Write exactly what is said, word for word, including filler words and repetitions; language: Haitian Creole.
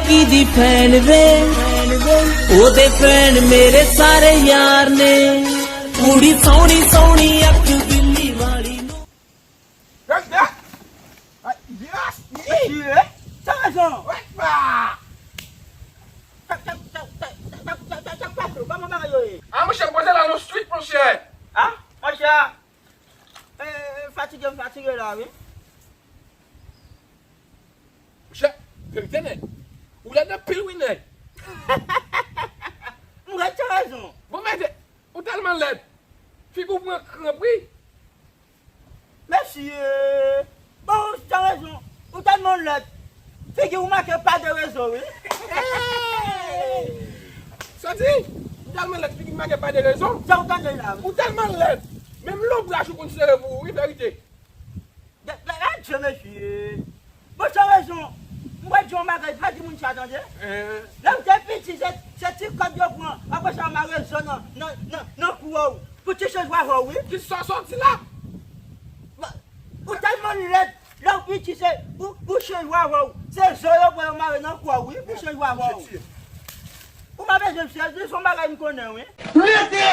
की दी फैन वे, ओह्दे फैन मेरे सारे यार ने। कुड़ी सौनी सौनी अख बिल्ली वाली नू। Yes! Yes! Mesye, sa rezon. Epa! Sa, sa, sa, sa, sa, sa, sa, sa k pase? Kòman bagay yo ye? Ah, monchè, poze la nan street, monchè. Ah, monchè. Eh, fatige, m fatige la, wi. Monchè, verite nèt. Ou lèd anpil, wi, nèg. M ret, sa rezon. Bon, mèt, ou tèlman lèd. Figi w pran kranp, wi. Mesye, bon, ou gen rezon. Ou tèlman lèd. Figi w make pa de rezon, wi. Sa di? Ou tèlman lèd, figi w make pa de rezon. Sa ou tande la, wi. Ou tèlman lèd. Menm lonbraj ou konn sere pou ou, wi, verite. Gad, gad, gad, mesye. Bon, sa rezon. M wè di yon bagay, pa di moun sa, tande. Eh. Lè m te piti, se, se ti kòd yo pran. Apre sa, yo mare zo nan, nan, nan, nan kou a w. Pou ti chèz wavè w, wi. Ki sa w sòti la? Ba, ou tèlman lèd. Lè w piti, se pou, pou chèz wavè w. Se zo yo pran, yo mare nan kou a w, wi. Pou chèz wavè w. Ou pa bezwen chèz, se yon bagay m konnen, wi. Rete!